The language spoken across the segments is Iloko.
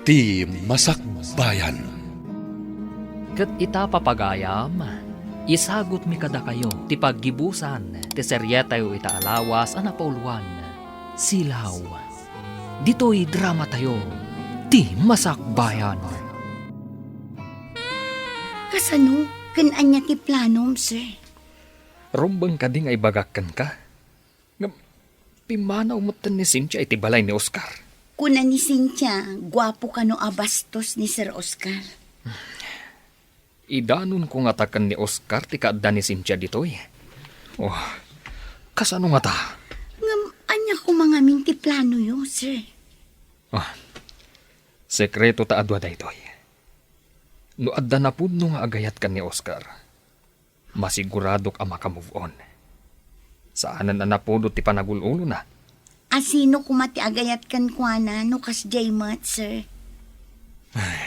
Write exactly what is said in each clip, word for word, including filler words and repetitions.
Ti Masakbayan. Ket ita, papagayam, isagutmi kadakayo ti paggibusan ti serietayo ita a lawas a napauluan, Silaw. Ditoy dramatayo, Ti Masakbayan. Kasano? Ken ania ti planom, sir? Rumbeng kadi nga ibagak kenka? Ngem, pimmanaw metten ni Cynthia iti balay ni Oscar. Kuna ni Cynthia, guapo kano a bastos ni Sir Oscar. Idanonko ngata ken ni Oscar ti kaadda ni Cynthia ditoy. Oh, kasano ngata? Ngem, ania koma ngamin ti planoyo, sir? Ah, sekreto ta a dua daytoy. No adda napudno nga agayat ken ni Oscar, masiguradok a maka-move on. Saanen a napudot ti panagul-ulona. A sino koma ti agayat kenkuana no kasdiay met, sir? Ay,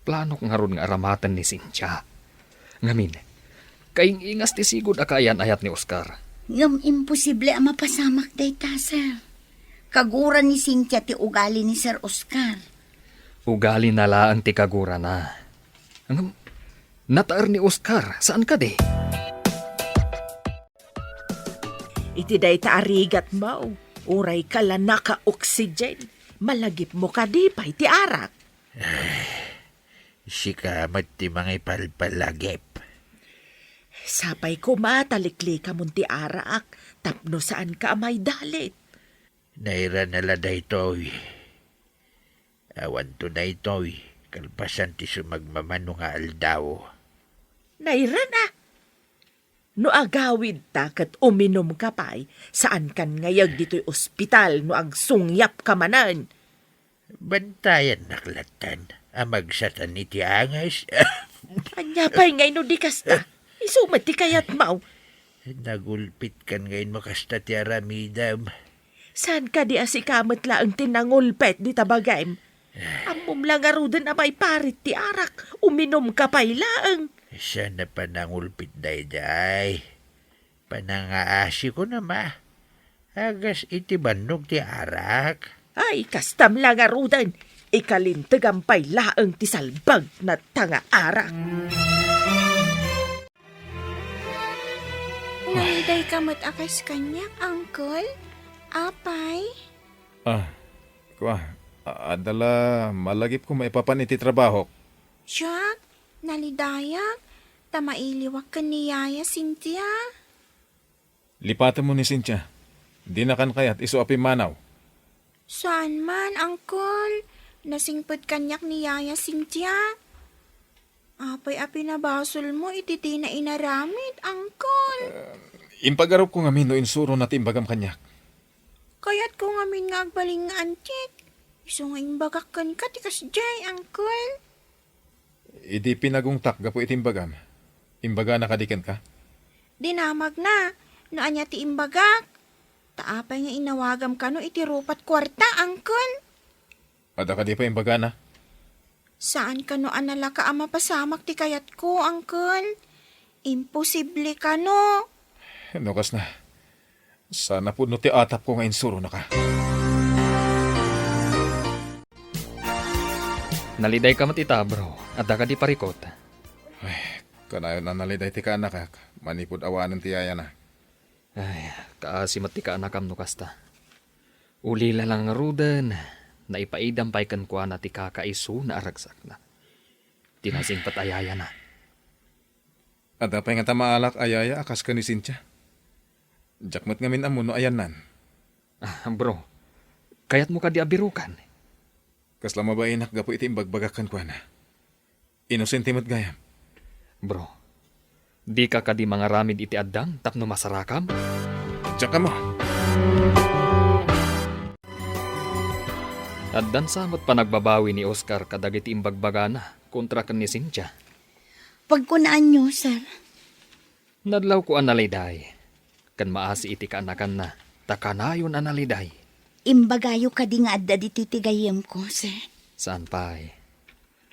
planok ngarud nga aramaten ni Cynthia. Ngamin, kaing-ingas ti sigud a kaayan-ayat ni Oscar. Ngem imposible a mapasamak dayta, sir. Kagura ni Cynthia ti ugali ni Sir Oscar. Ugalina laeng ti kagurana. Ngem, nataer ni Oscar, saan kadi? Iti dayta a rigatmo, uray kalanaka oxygen, malagipmo kadi pay ti arak? Sika met ti mangipalpalagip. Sapay koma ta liklikamon ti arak tapno saanka a maidalit. Nairana la daytoy. Awanto daytoy, kalpasan ti sumagmamano nga aldaw. Nairana? No agawidta ket uminumka pay, saankan ngayeg ditoy ospital no agsungyapka manen. Bantayannak lattan a magsatan iti anges. Ania pay ngay no di kasta? Isu met ti kayatmo. Nagulpitkan ngay no kasta ti aramidem. Saan kadi a sika met laeng ti nangulpet dita bagim? Ammom la ngaruden a maiparit ti arak, uminumka pay laeng. Saan a panangulpit daydiay? Panangaasiko na ma. Agas iti bannog ti arak. Ay, kastam la ngaruden. Ikalintegam pay laeng ti salbagna ta nga arak. Nalidayka met a kas kaniak, Uncle? Apay? Ah, kua, a-, adda la malagipko maipapan iti trabahok. Siak, nalidayak, ta mailiwak ken ni Yaya Cynthia. Lipatemmo ni Cynthia. Dinakan kayat isu a pimmanaw. Saan man, Uncle. Nasingpet kaniak ni Yaya Cynthia. Apay a pinabasolmo iti dina inaramid, Uncle? Eh, impagarupko ngamin no insurona ti imbagam kaniak. Kayatko ngamin nga agbalin nga antik. Isu nga imbagak kenka ti kasdiay, Uncle. Idi pinagungtak gapu iti imbagam, imbagana kadi kenka? Dinamagna no ania ti imbagak. Ta apay nga inawagam kano iti rupat kuarta, Uncle? Adda kadi pay imbagana? Saan kano a nalaka a mapasamak ti kayatko, Uncle. Imposible kano. No kasna, saan a pudno ti atapko nga insuronaka. Nalidayka met ita, bro. Adda kadi parikut? Ay, kanayon a naliday ti kaanakak manipud awanen ti yayana. Ay, kaasi met ti kaanakam no kasta. Ulila la ngaruden, naipaidam pay kenkuana ti kakaisuna a ragsakna. Ti nasingpet a yayana. Adda pay ngata maalak a yaya a kas ken ni Cynthia. Diak met ngamin ammo no ayannan. Ah, bro, kayatmo kadi a birukan? Kasla mabainak gapu iti imbagbagak kenkuana. Inosente met gayam. Bro, dika kadi mangaramid iti addang tapno masarakam? Diak ammo. Addan sa met panagbabawi ni Oscar kadagiti imbagbagana kontra ken ni Cynthia. Pagkunaanyo, sir. Nadlawko a naliday, ken maasi iti kaanakanna, ta kanayon a naliday. Imbagayo kadi nga adda ditoy ti gayyemko, sir? Saan pay.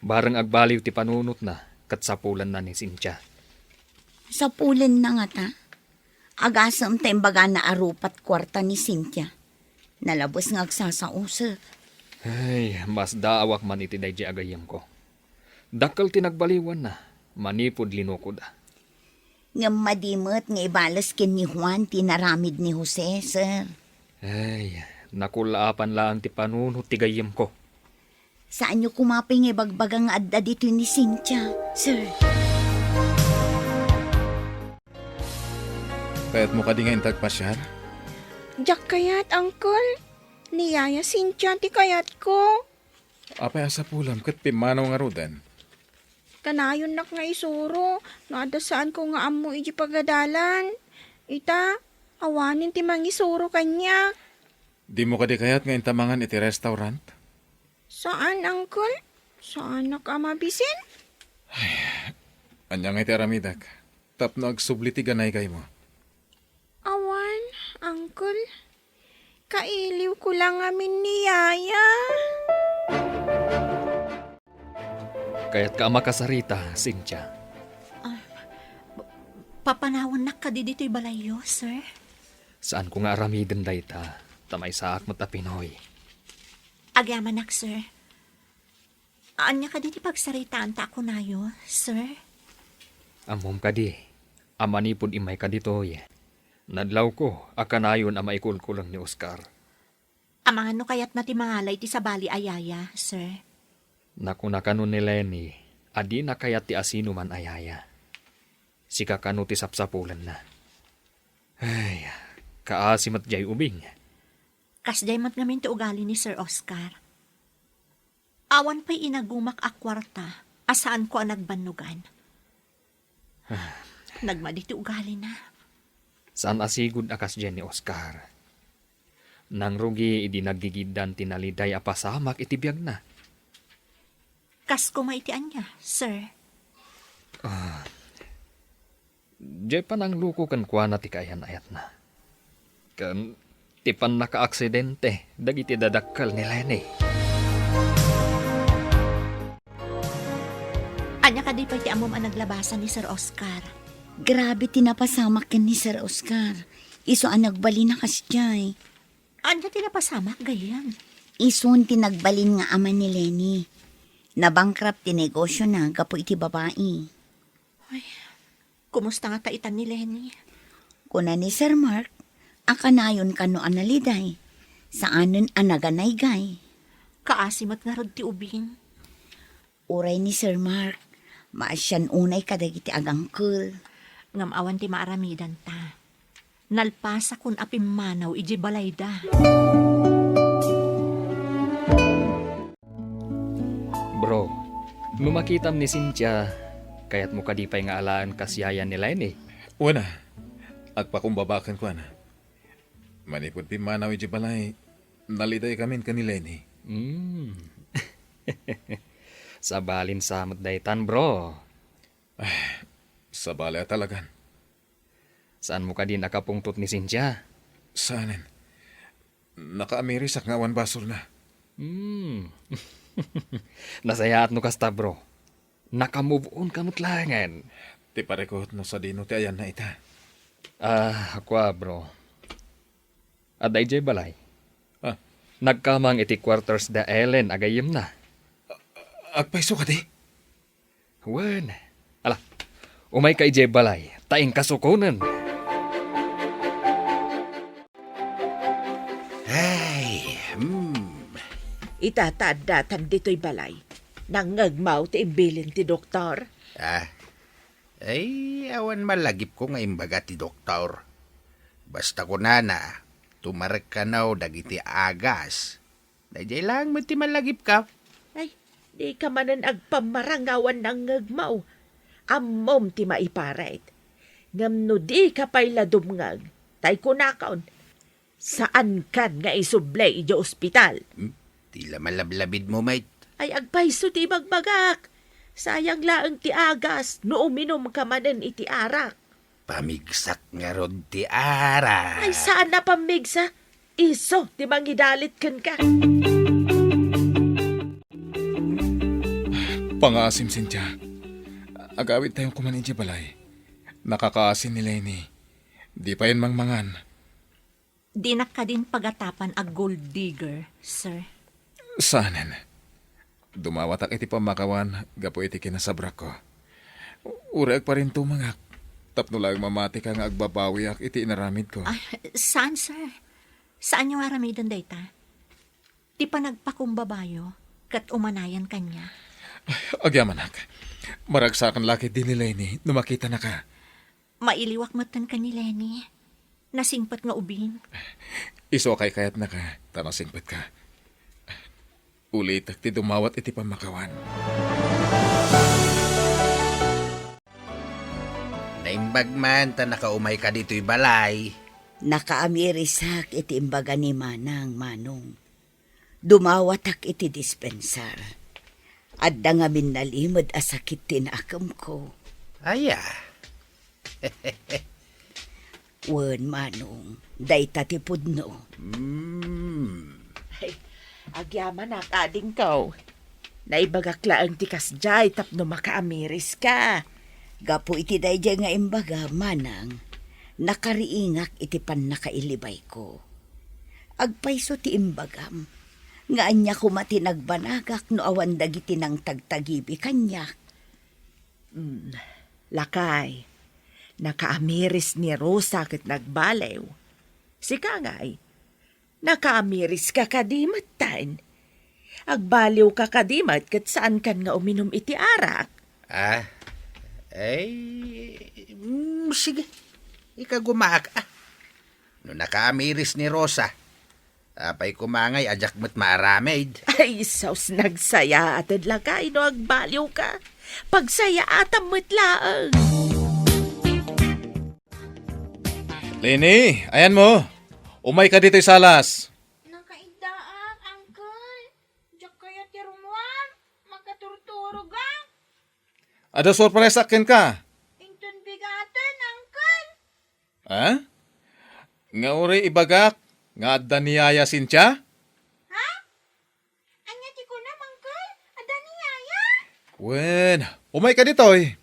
Bareng agbaliw ti panunotna, ket sapulenna ni Cynthia. Sapulenna ngata? Agasem ta imbagana a rupat kuarta ni Cynthia. Nalabes nga agsasausek. Ay, masdaawak man iti daydiay a gayyemko. Dakkel ti nagbaliwanna manipud linukoda. Ngem madi met nga ibales ken ni Juan ti inaramid ni Jose, sir. Ay, nakullaapan laeng ti panunot ti gayyemko. Saanyo koma pay nga ibagbaga nga adda ditoy ni Cynthia, sir. Kayatmo kadi nga inta agpasiar? Diak kayat, Uncle. Ni Yaya Cynthia ti kayatko. Apay a sapulam ket pimmanaw ngaruden? Kanayonnak nga isuro no adda saanko nga ammo idiay pagadalan. Ita, awanen ti mangisuro kaniak. Dimo kadi kayat nga inta mangan iti restaurant? Saan, Uncle. Saanak a mabisin. Ania nga iti aramidek tapno agsubli ti ganaygaymo? Awan, Uncle. Kailiwko la ngamin ni Yaya. Kayatka a makasarita, Cynthia? Ah, p-, papanawannak kadi ditoy balayyo, sir? Saanko nga aramiden dayta, ta maysaak met a Pinoy. Agyamanak, sir. Ania kadi ti pagsaritaanta a kunayo, sir? Ammom kadi a manipud immayka ditoy, nadlawko a kanayon a maikulkuleng ni Oscar. Amangan no kayatna ti mangala iti sabali a yaya, sir? Nakuna kano ni Lenny a dina kayat ti asinoman a yaya. Sika kano ti sapsapulenna. Ay, kaasi met jay ubing. Kasjay met ngamin ti ugali ni Sir Oscar. Awan pay inagumak a kuarta a saanko a nagbannogan. Nagmadi ti ugalina. Saan a sigud a kasdiay ni Oscar. Nangrugi idi naggigiddan ti naliday a pasamak iti biagna. Kas koma iti ania, sir? Ah, Diay panangluko kenkuana ti kaayan-ayatna. Ken ti pannakaaksidente dagiti dadakkel ni Lenny. Ania kadi pay ti ammom a naglabasan ni Sir Oscar? Grabe ti napasamak ken ni Sir Oscar. Isu a nagbalin a kasdiay. Ania ti napasamak, gayyem? Isun ti nagbalin nga ama ni Lenny. Nabankrupt ti negosyona gapu iti babai. Ay, kumusta ngata itan ni Lenny? Kuna ni Sir Mark, a kanayon kano a naliday. Saanen a naganaygay. Kaasi met ngarud ti ubing. Uray ni Sir Mark, maasian unay kadagiti agangkel. Ngem awan ti maaramidanta. Nalpasakon a pimmanaw idiay balayda. Bro, no makitam ni Cynthia, kayatmo kadi pay nga alaen kas yaya ni Lenny? Wen a, agpakumbaba kenkuana. Manipud pimmanaw idiay balay, nalidaykamin ken ni Lenny. Mm. Sabalin sa met daytan, bro. Ah, sabali a talagan. Saanmo kadi nakapungtot ni Cynthia? Saanen. Nakaamirisak nga awan basolna. Hmm. Nasayaat no kasta, bro. Naka-move on ka met laengen. Ti parikut no sadino ti ayanna ita. Ah, kua, bro. Adda idiay balay. Ah. Nagkamang iti quarters da Ellen a gayyemna. Agpayso kadi? Wen. Ala, umayka idiay balay, ta inkasukonen. Ay, hmm. Ita ta addatan ditoy balay. Nangngegmaw ti imbilin ti doktor? Ah, ay, awan malagipko nga imbaga ti doktor. Basta kunana, tumarek kano dagiti agas. Daydiay laeng met ti malagipko. Ay, dika manen agpammarang nga awan nangngegmaw. Ammom ti maiparit. Ngem no dika pay la dumngeg, tay kunakon, saankan nga isubli idiay ospital. Hmm? Ti la malablabidmo met. Ay, agpayso ti ibagbagak. Sayang laeng ti agas no uminumka manen iti arak. Pamigsak ngarud ti arak. Ay, saan a pamigsak. Isu ti mangidalit kenka. Pangaasim, Cynthia. Agawidtayon koman idiay balay. Nakakaasi ni Lenny. Di payen mangmangan. Dinak kadin pagatapan a gold digger, sir. Saanen. Dumawatak iti pammakawan gapu iti kinasabrakko. Uray agparintumangak, tapno laeng mamatika nga agbabawiak iti inaramidko. Ah, saan, sir? Saanyo nga aramiden dayta? Ti panagpakumbabayo ket umanayan kaniak. Agyamanak. Maragsakan la ketdi ni Leni no makitanaka. Mailiwak metten ken ni Leni. Nasingpet nga ubing. Isu a kaykayatnaka, ta nasingpetka. Ulitek ti dumawat iti pammakawan. Naimbag man ta nakaumayka ditoy balay. Nakaamirisak iti imbaga ni Manang, Manong. Dumawatak iti dispensar. Adda ngamin nalimed a sakit ti naakemko. Aya? Wen, Manong, dayta ti pudno. Mm. Ay, agyamanak, adingko. Naibagak laeng ti kasdiay tapno makaamiriska. Gapu iti daydiay nga imbaga, Manang, nakariingak iti pannakailibayko. Agpayso ti imbagam, nga ania koma ti nagbanagak no awan dagiti nangtagtagibi kaniak? Mm, lakay, nakaamiris ni Rosa ket nagbaliw. Sika ngay, nakaamiriska kadi metten? Agbaliwka kadi met ket saankan nga uminum iti arak? Ah, ay, mm, sige. Ikagumaak, ah. No nakaamiris ni Rosa, apay koma ngay a diak met maaramid? Ay, sus, nagsayaated lakay no agbaliwka. Pagsayaatam met laeng. Leni, ayanmo. Umayka ditoy salas. Nakaiddaak, Uncle. Diak kayat ti rumuam. Makaturturogak. Adda surpresa kenka. Inton bigaten, Uncle. Ha? Nga uray ibagak nga adda ni Yaya Cynthia? Ha? Ania ti kunam, Uncle? Adda ni Yaya? Wen, umayka ditoy.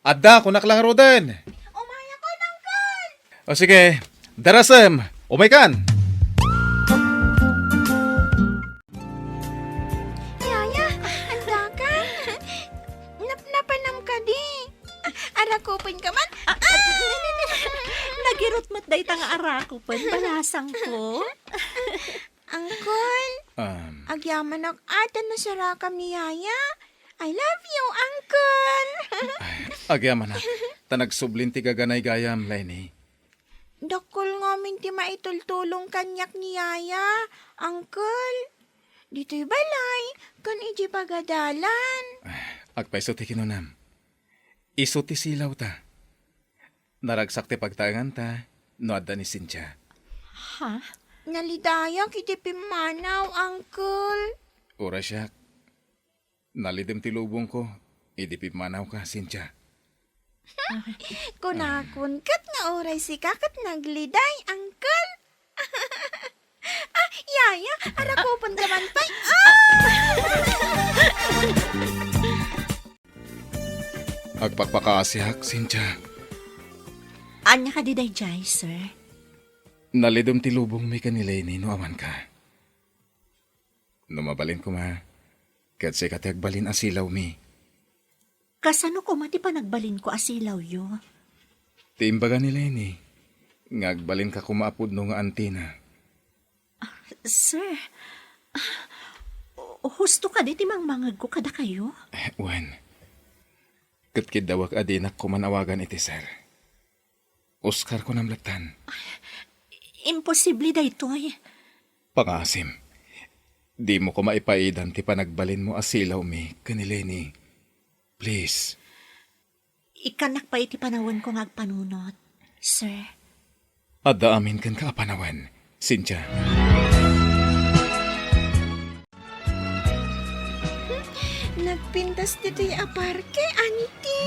Adda, kunak la ngaruden. Umayakon, Uncle! O sige, darasem, umaykan. Yaya, andaka? Napnapanam kadi? Arakupenka man? Ah, ah, nagirot met dayta nga arakupen, balasangko. Uncle, Um, agyamanak a ta nasarakam ni Yaya. I love you, Uncle. Ay, agyamanak, ta nagsublin ti gaganay gayam, Leni. Dakkel ngamin ti maitultulong kaniak ni Yaya, Uncle. Ditoy balay, ken idiay pagadalan. Ay, agpayso ti kinunam. Isu ti silawta. Naragsak ti pagtaenganta no adda ni Cynthia. Ha? Nalidayak iti pimmanaw, Uncle. Uray siak. Nalidem ti lubongko idi pimmanawka, Cynthia. Kunakon ket nga uray sika ket nagliday, Uncle. Ah, Yaya, arakupenka man pay. Ah! Agpakpakaasiak, Cynthia. Ania kadi daydiay, sir? Nalidem ti lubongmi ken ni Leni no awanka. No mabalin koma, ket sika ti agbalin a silawmi. Kasano koma ti panagbalinko a silawyo? Ti imbaga ni Leni, nga agbalinka koma a pudno nga antina. Sir, husto kadi ti mangmangegko kadakayo? Eh, wen. Ket kiddawek a dinak koman awagan iti sir. Oscar, kunam lattan. Imposible daytoy. Pangaasim, dimo koma ipaidan ti panagbalinmo a silawmi ken ni Leni. Please. Ikkannak pay iti panawenko nga agpanunot, sir. Adda amin kenka a panawen, Cynthia. Nagpintas ditoy a parke, anti.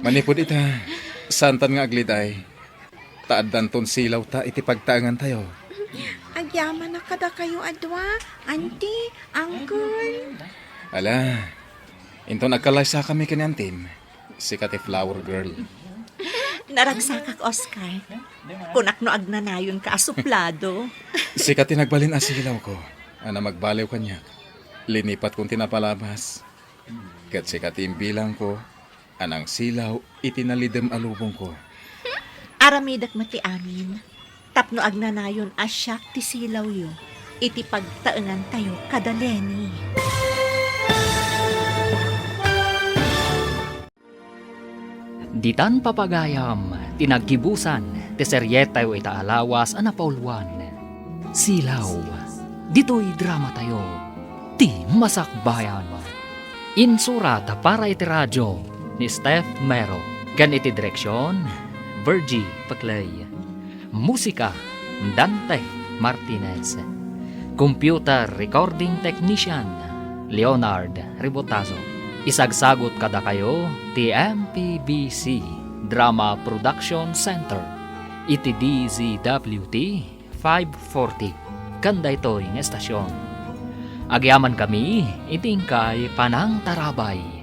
Manipud ita, saantan nga agliday. Ta addanton silawta iti pagtaengantayo. Agyamanak kadakayo a dua, anti, uncle. Ala, inton agkalaysakami ken ni antim, sika ti flower girl. Naragsakak, Oscar. Kunak no agnanayonka a suplado. Sika ti nagbalin a silawko, a namagbaliw kaniak. Linipatkon ti napalabas. Ket sika ti imbilangko a nangsilaw iti nalidem a lubongko. Aramidek met ti amin, tapno agnanayon a siak ti silawyo iti pagtaengantayo kada Lenny. Ditan papagayam ti naggibusan ti serietayo ita a lawas a napauluan, Silaw. Ditoy dramatayo, ti masakbayan. Insurat para iti radio ni Steph Mero, ken iti direksion, Virgie Paclay. Musika, Dante Martinez. Computer recording technician, Leonard Ribotazo. Isagsagut kadakayo ti M P B C Drama Production Center iti D Z W T five forty, ken daytoy nga estasion. Agyamankami iti inkay panangtarabay.